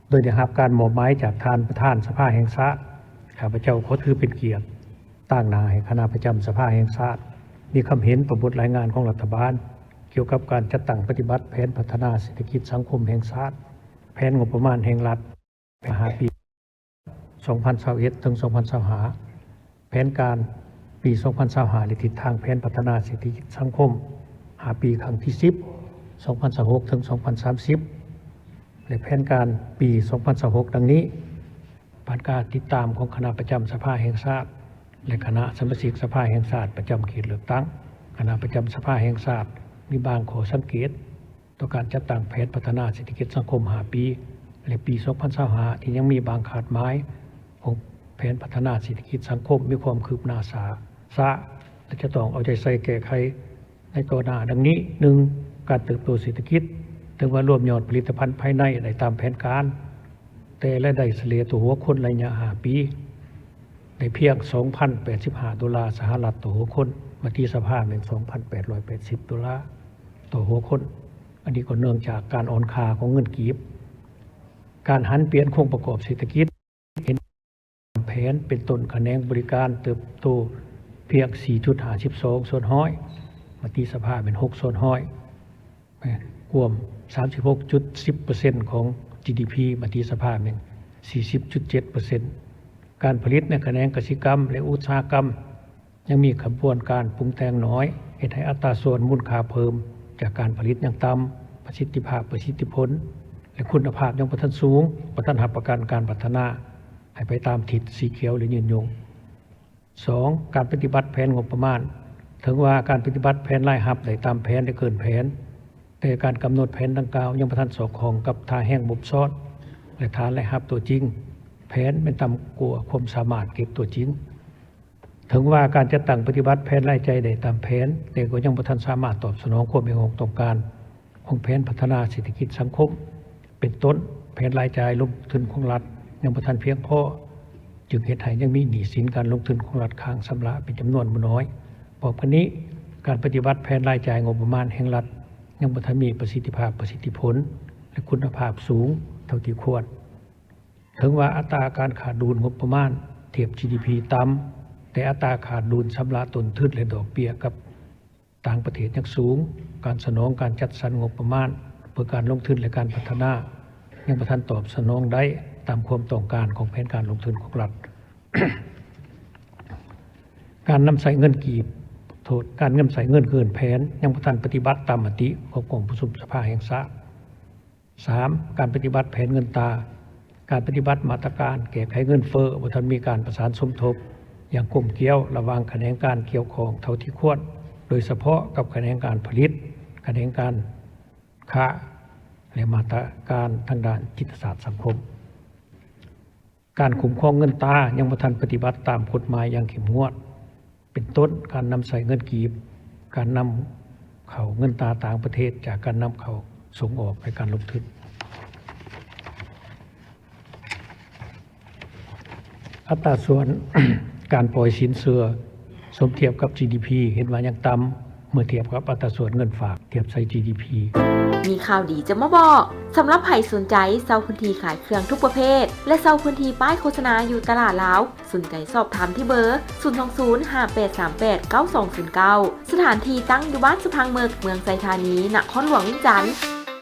ໂດຍໄດ້ຮັບການມອບໝາຍຈາກທ່ານປະທານສະພາແຫ່ງຊາດ, ຂ້າພະເຈົ້າຂໍຖືເປັນກຽດຕາງໜ້າໃຫ້ຄະນະປະຈຳສະພາແຫ່ງຊາດ ມີຄຳເຫັນຕໍ່ບົດລາຍງານຂອງລັດຖະບານ ກ່ຽວກັບການຈັດຕັ້ງປະຕິບັດແຜນພັດທະນາເສດຖະກິດສັງຄົມແຫ່ງຊາດ, ແຜນງົບປະມານແຫ່ງລັດ ຫ້າປີ ສອງພັນຊາວເອັດ ເຖິງ ສອງພັນຊາວຫ້າ, ແຜນການປີ ສອງພັນຊາວຫ້າ ແລະ ທິດທາງແຜນພັດທະນາເສດຖະກິດສັງຄົມ ຫ້າປີ ຄັ້ງທີ ສິບ ສອງພັນຊາວຫົກ ເຖິງ ສອງພັນສາມສິບ ແລະ ແຜນການປີ ສອງພັນຊາວຫົກ ດັ່ງນີ້. ຜ່ານການຕິດຕາມຂອງຄະນະປະຈຳສະພາແຫ່ງຊາດ ແລະ ຄະນະສະມາຊິກສະພາແຫ່ງຊາດປະຈຳເຂດເລືອກຕັ້ງ, ຄະນະປະຈຳສະພາແຫ່ງຊາດມີບາງຂໍ້ສັງເກດ ຕໍ່ການຈັດຕັ້ງແຜນພັດທະນາເສດຖະກິດສັງຄົມ ຫ້າປີ ແລະ ປີ ສອງພັນຊາວຫ້າ ທີ່ຍັງມີບາງຄາດໝາຍຂອງແຜນພັດທະນາເສດຖະກິດສັງຄົມມີຄວາມຄືບໜ້າຊ້າ ຊ້າ ແລະ ຈະຕ້ອງເອົາໃຈໃສ່ແກ້ໄຂໃນຕໍ່ໜ້າ ດັ່ງນີ້: ໜຶ່ງ ການເຕີບໂຕເສດຖະກິດ ເຖິງວ່າລວມຍອດຜະລິດຕະພັນພາຍໃນໄດ້ຕາມແຜນການ, ແຕ່ລາຍໄດ້ສະເລ່ຍຕໍ່ຫົວຄົນໄລຍະ ຫ້າ ປີ ໄດ້ພຽງ ສອງພັນແປດສິບຫ້າ ໂດລາສະຫະລັດຕໍ່ຫົວຄົນ, ມະຕິສະພາແມ່ນ ສອງພັນແປດຮ້ອຍແປດສິບ ໂດລາຕໍ່ຫົວຄົນ. ອັນນີ້ກໍເນື່ອງຈາກການອ່ອນຄ່າຂອງເງິນກີບ. ການຫັນປ່ຽນໂຄງປະກອບເສດຖະກິດ ເຫັນຕາມແຜນ ເປັນຕົ້ນ ຂະແໜງບໍລິການເຕີບໂຕພຽງ ສີ່ຈຸດຫ້າສິບສອງສ່ວນຮ້ອຍ, ມະຕິສະພາແມ່ນ ຫົກສ່ວນຮ້ອຍ, ກວມ ສາມສິບຫົກຈຸດສິບເປີເຊັນ ຂອງ ຈີດີພີ, ມະຕິສະພາແມ່ນ ສີ່ສິບຈຸດເຈັດເປີເຊັນ. ການຜະລິດໃນຂະແໜງກະສິກຳ ແລະ ອຸດສາຫະກຳ ຍັງມີຂະບວນການປຸງແຕ່ງໜ້ອຍ, ເຮັດໃຫ້ອັດຕາສ່ວນມູນຄ່າເພີ່ມຈາກການຜະລິດຍັງຕ່ຳ, ປະສິດທິພາບ, ປະສິດທິຜົນ ແລະ ຄຸນນະພາບຍັງບໍ່ທັນສູງ, ບໍ່ທັນຮັບປະກັນການພັດທະນາໃຫ້ໄປຕາມທິດສີຂຽວ ແລະ ຍືນຍົງ. ສອງ ການປະຕິບັດແຜນງົບປະມານ. ເຖິງວ່າການປະຕິບັດແຜນລາຍຮັບໄດ້ຕາມແຜນ ແລະ ເກີນແຜນ, ແຕ່ການກຳນົດແຜນດັ່ງກ່າວຍັງບໍ່ທັນສອດຄ່ອງກັບທ່າແຮງບົບຊ້ອນ ແລະ ຖານລາຍຮັບຕົວຈິງ. ແຜນແມ່ນຕ່ຳກວ່າຄວາມສາມາດເກັບຕົວຈິງ. ເຖິງວ່າການຈັດຕັ້ງປະຕິບັດແຜນລາຍຈ່າຍໄດ້ຕາມແຜນ, ແຕ່ກໍຍັງບໍ່ທັນສາມາດຕອບສະໜອງຄວາມຮຽກຮ້ອງຕ້ອງການຂອງແຜນພັດທະນາເສດຖະກິດສັງຄົມ, ເປັນຕົ້ນ ແຜນລາຍຈ່າຍລົງທຶນຂອງລັດຍັງບໍ່ທັນພຽງພໍ, ຈຶ່ງເຮັດໃຫ້ຍັງມີໜີ້ສິນການລົງທຶນຂອງລັດຄ້າງຊຳລະເປັນຈຳນວນບໍ່ໜ້ອຍ. ພ້ອມກັນນີ້, ການປະຕິບັດແຜນລາຍຈ່າຍງົບປະມານແຫ່ງລັດຍັງບໍ່ທັນມີປະສິດທິພາບ, ປະສິດທິຜົນ ແລະ ຄຸນນະພາບສູງເທົ່າທີ່ຄວນ. ເຖິງວ່າອັດຕາການຂາດດຸນງົບປະມານທຽບ ຈີດີພີ ຕ່ຳ, ແຕ່ອັດຕາຂາດດຸນຊຳລະຕົ້ນທຶນ ແລະ ດອກເບ້ຍກັບຕ່າງປະເທດຍັງສູງ. ການສະໜອງການຈັດສັນງົບປະມານເພື່ອການລົງທຶນ ແລະ ການພັດທະນາ ຍັງບໍ່ທັນຕອບສະໜອງໄດ້ຕາມຄວາມຕ້ອງການຂອງແຜນການລົງທຶນຂອງລັດ. ການນຳໃຊ້ເງິນກີບ, ໂທດ, ການນຳໃຊ້ເງິນເກີນແຜນ ຍັງບໍ່ທັນປະຕິບັດຕາມມະຕິຂອງກອງປະຊຸມສະພາແຫ່ງຊາດ. ສາມ ການປະຕິບັດແຜນເງິນຕາ. ການປະຕິບັດມາດຕະການແກ້ໄຂເງິນເຟີ້ບໍ່ທັນມີການປະສານສົມທົບຢ່າງກົມກຽວລະຫວ່າງຂະແໜງການກ່ຽວຂ້ອງເທົ່າທີ່ຄວນ, ໂດຍສະເພາະກັບຂະແໜງການຜະລິດ, ຂະແໜງການຄ້າ ແລະ ມາດຕະການທາງດ້ານຈິດຕະສາດສັງຄົມ. ການຄຸ້ມຄອງເງິນຕາຍັງບໍ່ທັນປະຕິບັດຕາມກົດໝາຍຢ່າງເຂັ້ມງວດ, ເປັນຕົ້ນ ການນຳໃຊ້ເງິນກີບ, ການນຳເຂົ້າເງິນຕາຕ່າງປະເທດຈາກການນຳເຂົ້າສົ່ງອອກ ແລະ ການລົງທຶນ. ອັດຕາສ່ວນການປ່ອຍສິນເຊື່ອສົມທຽບກັບ ຈີດີພີ ເຫັນວ່າຍັງຕ່ຳ ເມື່ອທຽບກັບອັດຕາສ່ວນເງິນຝາກທຽບໃສ່ ຈີດີພີ. ມີຂ່າວດີຈະມາບອກ. ສຳລັບໃຜສົນໃຈເຊົ່າພື້ນທີ່ຂາຍເຄື່ອງທຸກປະເພດ ແລະ ເຊົ່າພື້ນທີ່ປ້າຍໂຄສະນາຢູ່ຕະຫຼາດລາວ, ສົນໃຈສອບຖາມທີ່ເບີ ສູນສອງສູນ ຫ້າແປດສາມແປດ ເກົ້າສອງສູນເກົ້າ. ສະຖານທີ່ຕັ້ງຢູ່ບ້ານສະພັງເມິກ, ເມືອງໄຊທານີ, ນະຄອນຫຼວງວຽງຈັນ.